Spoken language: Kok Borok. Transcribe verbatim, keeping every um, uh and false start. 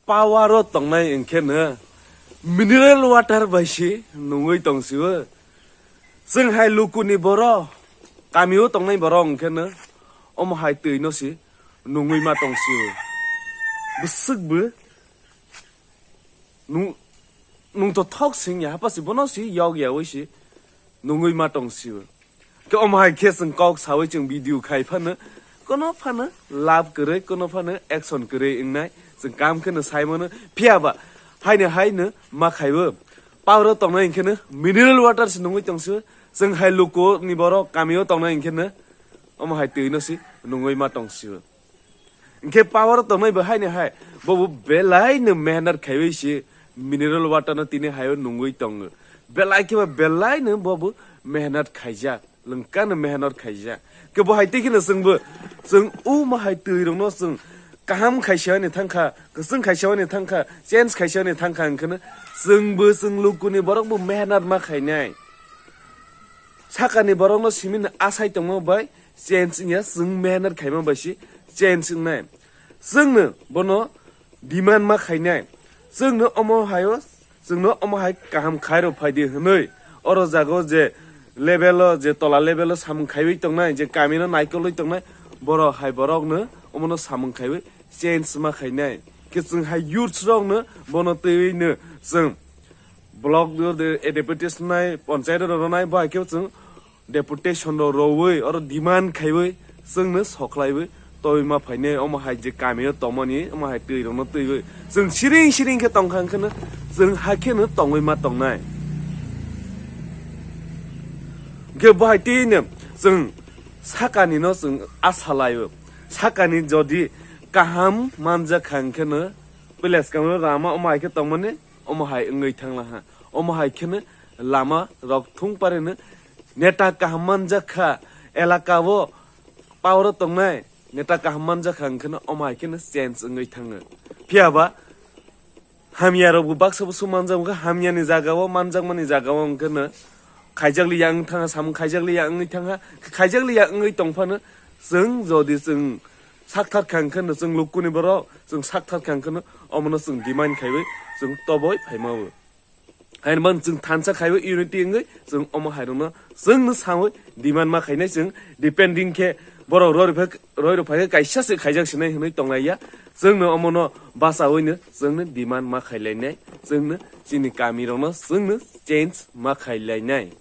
power o tongnai hwnkhe no mineral water bai se nungwi tong sio. Chwng hai lukuni borok, kami o tongnai borok hwnkhe no omo hai twi no se nungwi ma tong sio. Bwswk bo nung, nung to thok sing ya, hapa si bono si yok ya wi si nungwi ma tong sio. Ke omo hai khe chwng kok sawi chwng video khai phano, kono phano love kwrwi, kono phano action kwrwi wngnai. Chwng kam khe no sai mano, phiya ba haino haino ma khaibo. Power o tongnai hwnkhe no mineral water se nungwi tong sio. Chwng hai luku ni borok kami o tongnai hwnkhe no omo hai twi no si nungwi ma tong sio. Hwnkhe power tongnai bo haino hai, bo bo belai no mehnat khaiwi se mineral water no tini hai o nungwi tongo. Belai khe ba belai no bo bo mehnat khaijak, lwngka no mehnat khaijak. Khe bo hai tei kheno chwng bo, chwng omo hai twi rok no chwng kaham khaisa ni thangkha, kwchwng khaisa ni thangkha, change khaisa ni thangkha, hwnkhe no chwng bo chwng lukuni borok bo mehnat ma khainai. Sakani borok no simi no asai tongma bai change wngya, chwng mehnat khaima bai se change wngnai. Chwngno bono demand ma khainai. Chwngno omo hai o, chwngno omo hai kaham khai rw phai di hwnwi. Oro jaga o je level o, je tola level o samung khaiwi tongnai, je kami no naikolwi tongnai, borok hai borok no omo no samung khaiwi change ma khainai. Khe chwng hai youths rok no bono twiwi no chwng block o de, a deputation nai, panchayat o ronai, bo hai khe chwng deputation rok rowi, oro demand khaiwi chwngno sokhlaiwi tongwi ma phainai. Omo hai je kami o tongmani, omo hai twi rokno twiwi chwng siring siring khe tongkha, hwnkhe no chwng hakhe no tongwi ma tongnai. Hwnkhe bo hai twi no chwng sakani no chwng asa laio. Sakani jodi kaham manjak kha, hwnkhe no pwila swkang no rama omo hai khe tongmani, omo hai wngwi thangla ha. Omo hai kheno lama rok thung pare no neta kaham manjak kha, elaka o power o tongnai neta kaham manjak kha, hwnkhe no omo hai kheno change wngwi thango. Phiya ba hamya rok bo baksa busu manjak wngkha, hamya ni jaga o manjakmani jaga o hwnkhe no khaijak liya wng thangha, samung khaijak liya wngwi thangha, khaijak liya wngwi tong phano chwng jodi chwng sakthar kha hwnkhe no, chwng lukuni borok chwng sakthar kha hwnkhe no, omono chwng demand khaiwi chwng toboi phaima o. Haini man chwng thansa khaiwi unity wngwi chwng omo hai rokno chwngno sawi demand ma khainai chwng depending khe borok roi rw phai, roi rw phai khe kaisa se khaijak sinai hwnwi tonglai ya. Chwngno omono bachawi no chwngno demand ma khailainai, chwngno chini kami rokno chwngno change ma khailainai.